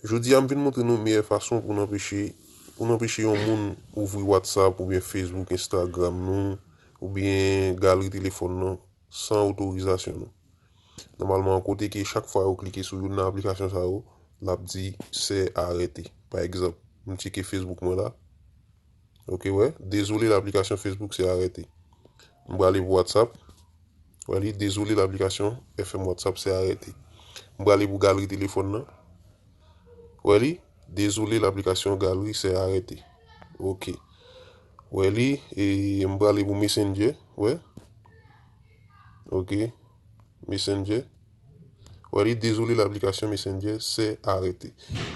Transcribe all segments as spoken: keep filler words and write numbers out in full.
Jodi a, m vin montre nou meyè fason pou n anpeche, pou n anpeche yon moun ouvri WhatsApp oubyen Facebook, Instagram nou, oubyen galri telefòn nan san otorizasyon nou. Nòmalman, kote ke chak fwa yo klike sou youn nan aplikasyon sa yo, l ap di c'est arrêté. Pa egzanp, m tcheke Facebook mwen la. Ok, wè, désolé, l'application Facebook s'est arrêtée. M prale pou WhatsApp. Wè li, désolé, l'application F M WhatsApp s'est arrêtée. M prale pou galri telefòn nan. Wè li, désolé, l'application galerie s'est arrêtée. Ok. Wè li, e m prale pou Messenger. Wè. Ok. Messenger. Wè li, désolé, l'application Messenger s'est arrêtée.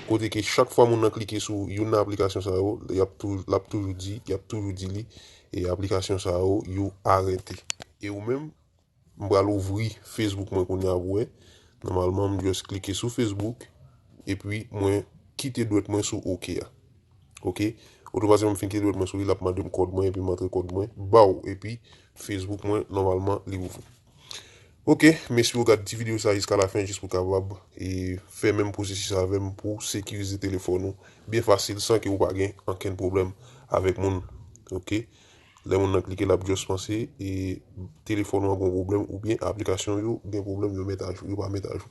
Kote ke chak fwa moun nan klike sou youn nan aplikasyon sa yo, y ap tou-, l ap toujou di, y ap toujou di li, e aplikasyon sa yo, yo arete. E ou menm, m pral ouvri Facebook mwen kounye a pou wè. Nòmalman, m just klike sou Facebook, epi mwen kite dwèt mwen sou OK a. Ok. Otomatikman, m fin kite dwèt mwen sou li, l ap mande m kòd mwen, epi m antre kòd mwen, baw, epi Facebook mwen, nòmalman, li ouvri. Ok, m espere w gad ti videyo sa jiska lafen, jis pou w kapab, e, fè menm pwosesis avè m pou sekirize telefòn ou byen fasil, san ke ou pa gen ankenn pwoblèm avèk moun. Ok. Lè moun nan klike, l ap just panse, e, telefòn ou an gon pwoblèm, oubyen aplikasyon yo gen pwoblèm, yo met ajou, yo pa met ajou.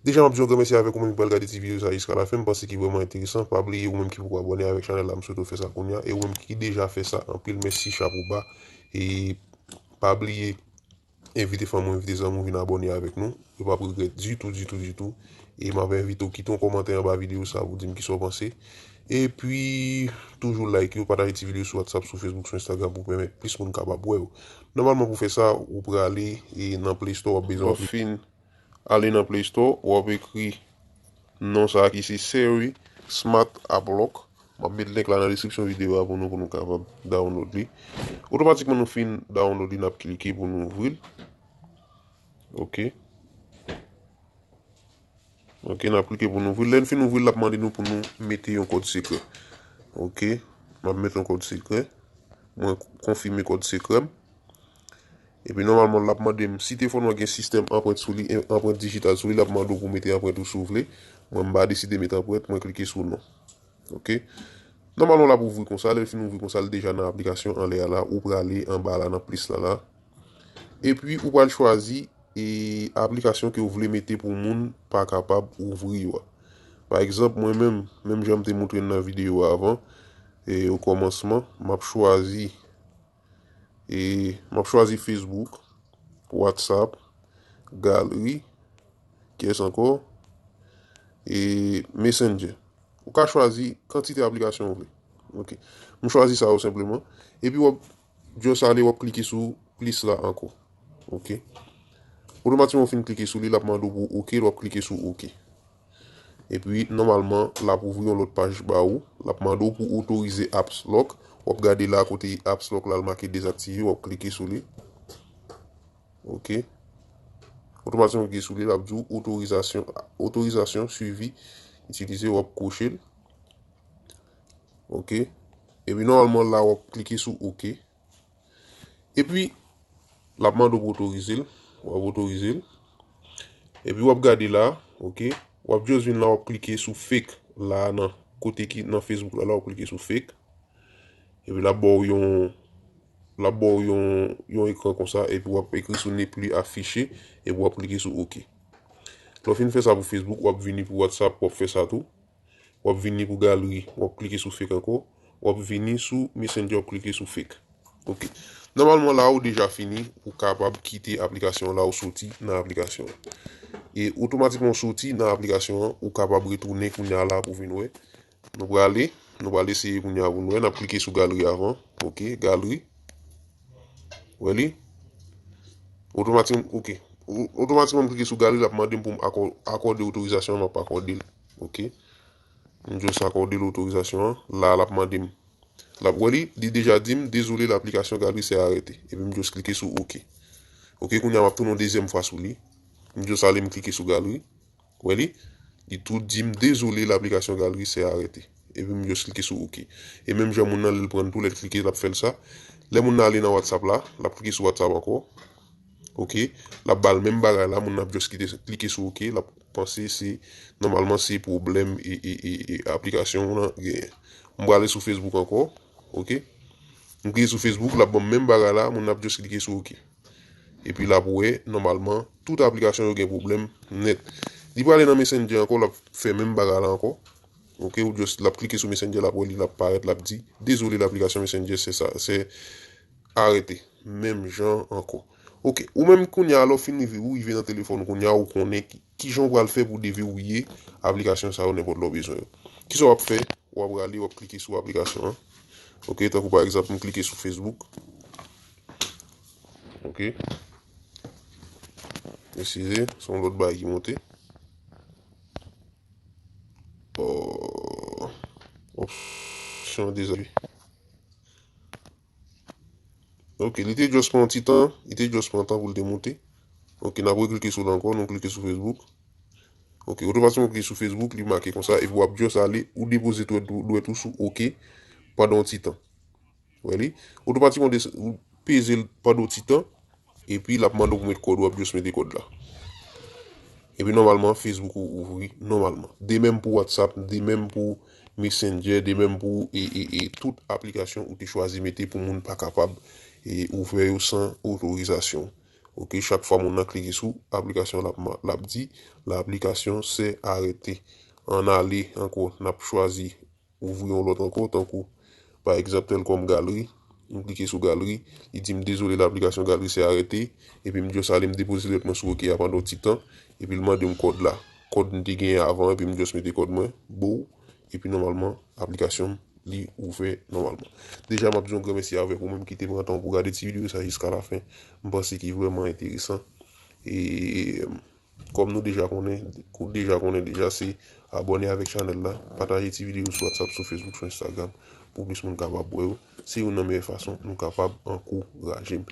Deja, m ap di yon gran mèsi avèk ou menm ki pral gade ti videyo sa jiska lafen. M panse ki vrèman enteresan. Pa bliye, ou menm ki poko abòne avèk chanèl la, m swete w fè sa kounye a. E ou menm ki deja fè sa, anpil mèsi, chapo ba. E pa bliye, envite fanmi w, envite zanmi w vin abòne avèk nou. Yo p ap regrèt ditou, ditou, ditou. E m ap envite w kite yon kòmantè anba videyo sa pou di m kisa w panse. Epi, toujou like yo, pataje ti videyo sou WhatsApp, sou Facebook, sou Instagram pou pèmèt plis moun kapab wè yo. Nòmalman, pou fè sa, ou prale, e, nan Play Store, w ap bezwen fin ale nan Play Store, w ap ekri non sa a ki se Siri Smart App Lock. M ap met link la nan deskripsyon videyo a pou nou, pou nou kapab download li. Otomatikman nou fin download li, n ap klike pou nou ouvri l. Ok. Ok, n ap klike pou nou ouvri l. Lè n fin ouvri l, l ap mande nou pou nou mete yon kòd sekrè. Ok. M ap mete yon kòd sekrè. Mwen konfime kòd sekrè m. Epi nòmalman, l ap mande m, si telefòn ou an gen sistèm anprent sou li, e, anprent dijital sou li, l ap mande w pou w mete anprent ou si w vle. Mwen, m pa deside mete anprent, mwen klike sou non. Ok. Nòmalman, l ap ouvri konsa, lè l fin ouvri konsa, l deja nan aplikasyon anlè a la, ou prale anba la, nan plis la la. Epi, ou pral chwazi, e, aplikasyon ke w vle mete pou moun pa kapab ouvri yo a. Pa egzanp, mwen menm, menm jan m te montre n nan videyo a avan, e, o kòmansman, m ap chwazi E m ap chwazi Facebook, WhatsApp, galri, kiyès ankò? E Messenger. Ou ka chwazi kantite aplikasyon ou vle. Ok. M chwazi sa yo senpleman. Epi w ap just ale, w ap klike sou plis la ankò. Ok. Otomatikman, w fin klike sou li, l ap mande w pou OK, l w ap klike sou OK. Epi, nòmalman, l ap ouvri yon lòt paj ba ou. L ap mande w pou otorize Apps Lock. W ap gade la kote Apps Lock la, l make dezaktive. W ap klike sou li. Ok. Otomatikman, w klike sou li, l ap di w otorizasyon, otorizasyon suivi itilize. W ap kwoche l. Ok. Epi, nòmalman, la, w ap klike sou OK. Epi, l ap mande w pou otorize l. W ap otorize l. Epi, w ap gade la, ok? W ap just vin la, w ap klike sou fake la, nan kote ki, nan Facebook la, la, w ap klike sou fake. Epi, l ap ba w yon, l ap ba w yon, yon ekran konsa, epi w ap ekri sou ne plus afficher, epi w ap klike sou OK. Lè w fin fè sa pou Facebook, w ap vini pou WhatsApp, w ap fè sa tou. W ap vini pou galri, w ap klike sou fake ankò. W ap vini sou Messenger, w ap klike sou fake. Ok. Nòmalman, la, ou deja fini, ou kapab kite aplikasyon an la, ou soti nan aplikasyon an. E otomatikman, ou soti nan aplikasyon an, ou kapab retounen kounye a la pou vin wè. Nou prale, nou prale eseye kounye a pou nou wè. N ap klike sou galri avan. Ok, galri. Wè li? Otomatikman, ok. O-, otomatikman, m klike sou galri, l ap mande m pou m akò-, akòde otorizasyon an, m ap akòde l. Ok. M just akòde l otorizasyon an. La, l ap mande m. L ap wè li, li deja di m, désolé, l'application galerie s'est arrêtée. Epi m just klike sou OK. Ok, kounye a m ap tounen yon dezyèm fwa sou li. M just ale m klike sou galri. Wè li? Li tou di m, désolé, l'application galerie s'est arrêtée. Epi m just klike sou OK. E menm jan moun nan, lè l pran tou, lè l klike, l ap fè l sa. Lè moun nan ale nan WhatsApp la, l ap klike sou WhatsApp ankò. Ok, l ap ba l menm bagay la, moun nan ap just kite, klike sou ok, l ap panse se, nòmalman se pwoblèm e, e, e, e aplikasyon w lan genyen. M prale sou Facebook ankò, ok. M klike sou Facebook, l ap ban m menm bagay la, moun nan ap just klike sou ok. Epi l ap wè, nòmalman, tout aplikasyon yo gen pwoblèm nèt. Li prale nan Messenger ankò, l ap fè menm bagay la ankò. Ok, ou just, l ap klike sou Messenger, l ap wè li, l ap parèt, l ap di, dezole, laplikasyon Messenger se sa, se arete. Menm jan ankò. Ok, ou menm kounye a, lè w fin rive, ou rive nan telefòn ou kounye a, ou konnen ki, ki jan w pral fè pou deviwouye aplikasyon sa yo nenpòt lè w bezwen yo. Kisa w ap fè? W ap rale, w ap klike sou aplikasyon an. Ok, tankou pa egzanp, m klike sou Facebook. Ok. Eskize, se yon lòt bagay ki monte. Oh. Opsyon dezaktive. Ok, li te just pran yon ti tan, li te just pran tan pou l te monte. Ok, n ap reklike sou l ankò, nou klike sou Facebook. Ok, otomatikman w klike sou Facebook, li make konsa, epi w ap just ale, ou depoze dwèt ou, dwèt ou sou ok pandan yon ti tan. Wè li? Otomatikman, ou des-, ou peze l pandan yon ti tan, epi l ap mande w pou met kòd, w ap just mete kòd la. Epi nòmalman, Facebook ou ouvri nòmalman. De menm pou WhatsApp, de menm pou Messenger, de menm pou e, e, e tout aplikasyon ou te chwazi mete pou moun pa kapab e, ouvè yo san otorizasyon. Ok, chak fwa moun nan klike sou aplikasyon, l ap ma-, l ap di, laplikasyon se arete. Ann ale ankò, n ap chwazi ouvri yon lòt ankò, tankou, pa egzanp, tèl kòm galri. M klike sou galri, li di m, dezole, laplikasyon galri se arete. Epi m just ale, m depoze dwèt mwen sou ok a pandan yon ti tan. Epi l mande m kòd la. Kòd m te genyen avan, epi m just mete kòd mwen, bow. Epi nòmalman, aplikasyon m, li ouvè nòmalman. Deja, m ap di yon gran mèsi avèk ou menm ki te pran tan pou gade ti videyo sa jiska lafen. M panse ki vrèman enteresan. E, kòm nou deja konnen, ou deja konnen deja, se abòne avèk chanèl la, pataje ti videyo sou WhatsApp, sou Facebook, sou Instagram, pou plis moun kapab wè yo. Se youn nan meyè fason nou kapab ankouraje m.